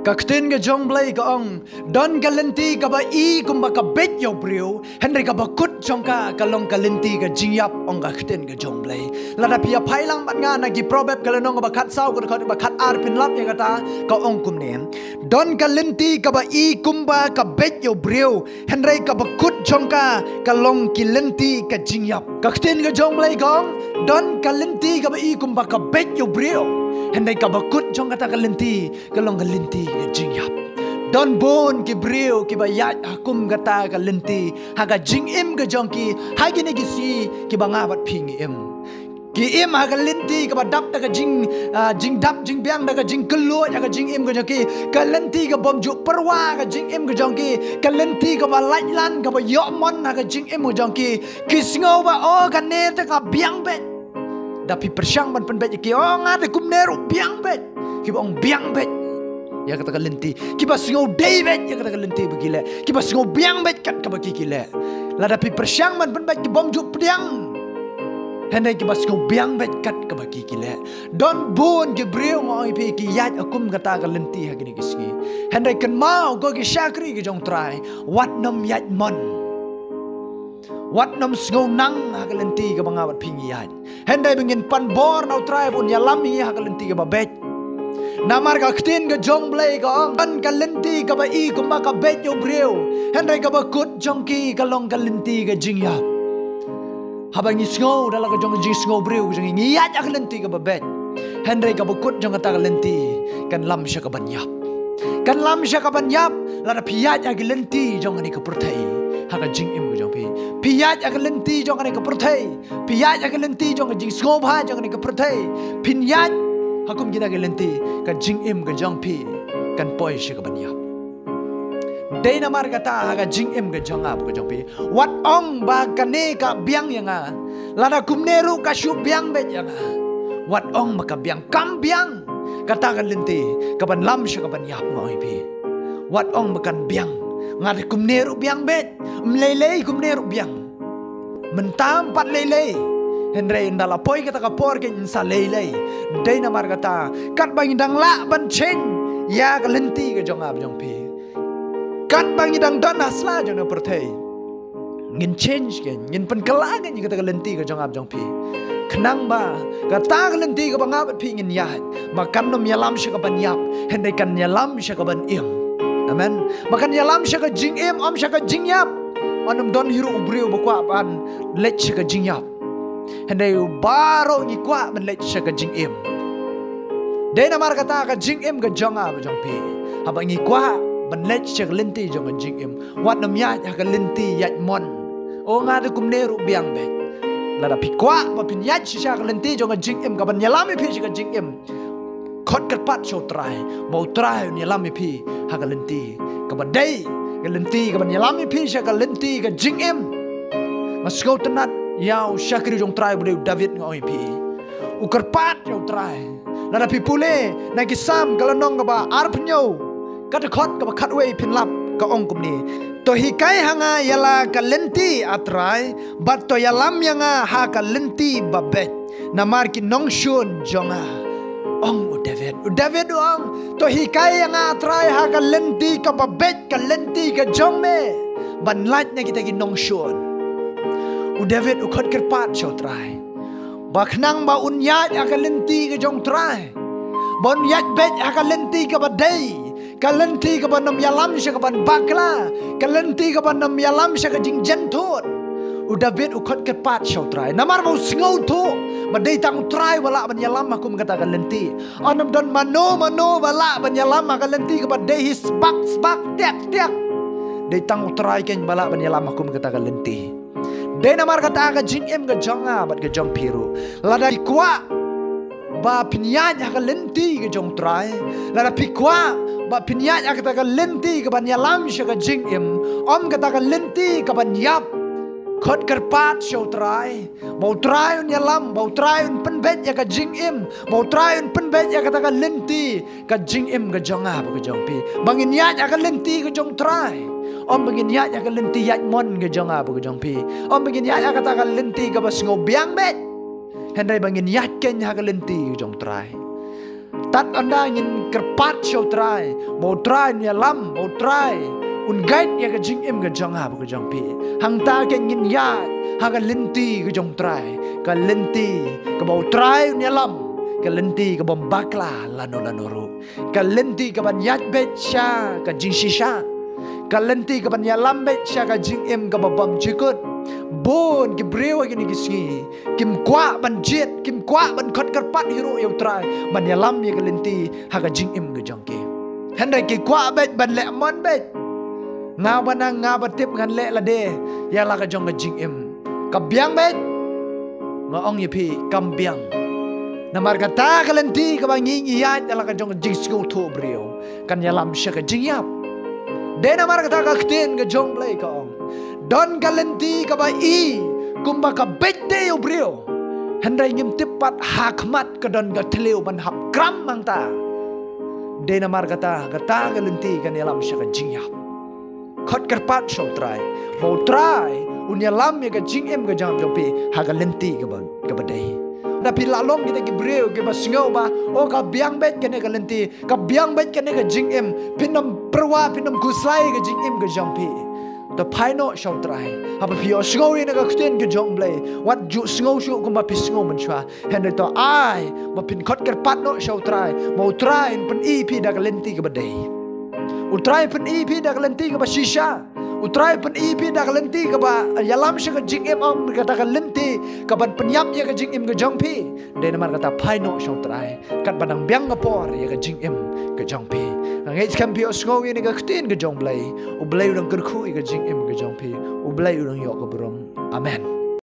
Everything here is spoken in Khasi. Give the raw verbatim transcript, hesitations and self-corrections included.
Ka ktien ka jong Blei ka ong, don ka lynti kaba i kumba ka beit ïa u briew, hynrei kaba kut jong ka ka long ka lynti ka jingïap, ong ka ktien ka jong Blei. Lada phi ïa phai lang bad nga na ki Proverb ka lynnong kaba khatsaw, ka dkhot kaba khatar, phin lap ïa kata, ka ong kumne. Don ka lynti kaba i kumba ka beit ïa u briew, hynrei kaba kut jong ka ka long ki lynti ka jingïap. Ka ktien ka jong Blei ka ong, don ka lynti kaba i kumba ka beit ïa u briew, hynrei kaba kut jong kata ka lynti ka long ka lynti ka jingïap. Don bun ki briew kiba ïaid ha kum kata ka lynti ha ka jingim ka jong ki, ha kine ki sngi kiba nga bad phi ngi im. Ki im ha ka lynti kaba dap da ka jing, ah, jingdap jingbiang, da ka jingkylluid ha ka jingim ka jong ki. Ka lynti ka bym ju pyrwa ha ka jingim ka jong ki. Ka lynti kaba laitlan, kaba ïoh mon ha ka jingim ka jong ki. Ki sngew ba, oh, kane te ka biang beit. Da phi pyrshang ban pynbeit ïa ki, oh, nga te kumne ruh biang beit. Kiba ong biang beit ïa kata ka lynti, kiba sngew dei beit ïa kata ka lynti ba ki leh, kiba sngew biang beit kat kaba ki ki leh. Lada phi pyrshang ban pynbeit, ki bym ju pdiang. Hynrei kiba sngew biang beit kat kaba ki ki leh. Don bun ki briew, nga ong ïa phi, ki ïaid ha kum kata ka lynti ha kine ki sngi. Hynrei kynmaw, ko ki shakri ki jong Trai, wat nym ïaid mon. Wat nym sngew nang ha ka lynti kaba nga bad phi ngi ïaid. Hynrei ba ngin pan bor na u Trai ba un ïalam ïa ngi ha ka lynti kaba beit. Namar ka ktien ka jong Blei ka ong, don ka lynti kaba i kumba ka beit ïa u briew, hynrei kaba kut jong ki ka long ka lynti ka jingïap. Haba ngi sngew da la ka jong ka jingsngew briew ka jong ngi, ngi ïaid ha ka lynti kaba beit, hynrei kaba kut jong kata ka lynti kan lam sha kaban ïap. Kan lam sha kaban ïap. Lada phi ïaid ha ka lynti jong kane ka pyrthei ha ka jingim ka jong phi, phi ïaid ha ka lynti jong kane ka pyrthei, phi ïaid ha ka lynti jong ka jingsngewbha jong kane ka pyrthei, phin ïaid ha kum kita ki lynti, ka jingim ka jong phi kan poi sha kaban ïap. Dei namar kata ha ka jingim ka jong nga bad ka jong phi, wat ong ba kane ka biang ïa nga. Lada kumne ruh ka shu biang beit ïa nga. Wat ong ba ka biang, kam biang. Kata ka lynti kaban lam sha kaban ïap, nga ong ïa phi. Wat ong ba kan biang. Nga te kumne ruh biang beit. Ym lei lei kumne ruh biang. Mynta ym pat lei lei. Hynrei ynda la poi kata ka por kan sa lei lei. Dei namar kata, katba ngi dang lah ban change ïa ka lynti ka jong nga bad jong phi, katba ngi dang don ha sla jong kane ka pyrthei, ngin change kein, ngin pynkylla kein ïa kata ka lynti ka jong nga bad jong phi. Khnang ba kata ka lynti kaba nga bad phi ngin ïaid, ba kan nym ïalam sha kaban ïap, hynrei kan ïalam sha kaban im. Amen. Ba kan ïalam sha ka jingim, ym sha ka jingïap. Ym don hi ruh u briew ba kwah ban leit sha ka jingïap. Hynrei baroh ngi kwah ban leit sha ka jingim. Dei namar kata ka jingim ka jong nga bad jong phi, haba ngi kwah ban leit sha ka lynti jong ka jingim, wat nym ïaid ha ka lynti ïaid mon. O, nga te kumne ruh biang beit. Lada phi kwah ba phin ïaid shisha ha ka lynti jong ka jingim kaban ïalam ïa phi sha ka jingim, khot kyrpad sha u Trai ba u Trai un ïalam ïa phi ha ka lynti kaba dei, ka lynti kaban ïalam ïa phi sha ka lynti ka jingim. Nga sngewtynnat ïa u shakri jong u Trai ba dei u David, nga ong ïa phi, u kyrpad ïa u Trai. Lada phi pule na ki Salm ka lynnong kaba arphew, ka dkhot kaba khatwei, phin lap, ka ong kumne: To hikai ha nga ïa la ka lynti, A Trai, bad to ïalam ïa nga ha ka lynti ba beit namar ki nongshun jong nga. Ong u David, u David u ong, to hikai ïa nga, A Trai, ha ka lynti kaba beit, ka lynti ka jong me, ban lait na kita ki nongshun. U David u khot kyrpad sha u Trai ba khnang ba un ïaid ha ka lynti ka jong u Trai, ba un ïaid beit ha ka lynti kaba dei, ka lynti kaban nym ïalam sha kaban bakla, ka lynti kaban nym ïalam sha ka jingjynthut. U David u khot kyrpad sha u Trai namar ba u sngewthuh ba dei tang u Trai ba lah ban ïalam ha kum kata ka lynti. Ym don mano mano ba lah ban ïalam ha ka lynti kaba dei hi sbak sbak, tiak tiak. Dei tang u Trai kein ba lah ban ïalam ha kum kata ka lynti. Dei namar kata ka jingim ka jong nga bad ka jong phi ruh, lada phi kwah ba phin ïaid ha ka lynti ka jong u Trai, lada phi kwah ba phin ïaid ha kata ka lynti kaban ïalam sha ka jingim, ym kata ka lynti kaban ïap, khot kyrpad sha u Trai ba u Trai un ïalam, ba u Trai un pynbeit ïa ka jingim, ba u Trai un pynbeit ïa kata ka lynti ka jingim ka jong nga bad ka jong phi, ba ngin ïaid ha ka lynti ka jong u Trai. Ym ba ngin ïaid ha ka lynti ïaid mon ka jong nga bad ka jong phi. Ym ba ngin ïaid ha kata ka lynti kaba sngew biang beit. Hynrei ba ngin ïaid kein ha ka lynti ka jong u Trai. Tad ynda ngin kyrpad pat sha U Trai, ba U Trai un ïalam, ba U Trai un guide ïa ka jingim ka jong nga bad ka jong phi. Hangta ka ngin ïaid ha ka lynti ka jong U Trai, ka lynti kaba U Trai un ïalam, ka lynti kabym bakla lano lano ruh, ka lynti kaban ïaid beit sha ka jingshisha, ka lynti kaban ïalam beit sha ka jingim kaba bymjukut. Bun ki briew ha kine ki sngi kim kwah ban jied, kim kwah ban khot kyrpad hi ruh ïa U Trai ban ïalam ïa ka lynti ha ka jingim ka jong ki. Hynrei ki kwah beit ban leh mon beit. Nga ba nang, nga ba tip ngan leh lade ïa la ka jong ka jingim. Ka biang beit. Nga ong ïa phi, kam biang. Namar kata ka lynti kaba ngi ïaid ïa la ka jong ka jingsngewthuh briew kan ïalam sha ka jingïap. Dei namar kata ka ktien ka jong U Blei ka ong, don ka lynti kaba i kumba ka beit te ïa u briew, hynrei ngim tip pat ha khmat ka don ka thliew ban hap kram hangta. Dei namar kata, kata ka lynti kan ïalam sha ka jingïap. Khot kyrpad sha U Trai, ba U Trai un ïalam ïa ka jingim ka jong phi ha ka lynti kaba, kaba dei. Lada phi la long kita ki briew kiba sngew ba, o, ka biang beit kane ka lynti, ka biang beit kane ka jingim, phin ym pyrwa, phin ym khuslai ka jingim ka jong phi. To phai noh sha U Trai. Haba phi ïohsngew ïa ka ktien ka jong U Blei, wat ju sngew shuh kumba phi sngew mynshuwa. Hynrei to ai ba phin khot kyrpad noh sha U Trai, ba U Trai un pyni phi da ka lynti kaba dei. U Trai un pyni phi da ka lynti kaba shisha. U Trai un pyni phi da ka lynti kaba ïalam sha ka jingim, ym kata ka lynti kaban pynïap ïa ka jingim ka jong phi. Dei namar kata phai noh sha U Trai katba nang biang ka por ïa ka jingim ka jong phi. Nga ngeit skhem phi ïohsngew ïa ka ktien ka jong U Blei. U Blei u dang kyrkhu ïa ka jingim ka jong phi. U Blei u dang ïoh ka burom. Amen.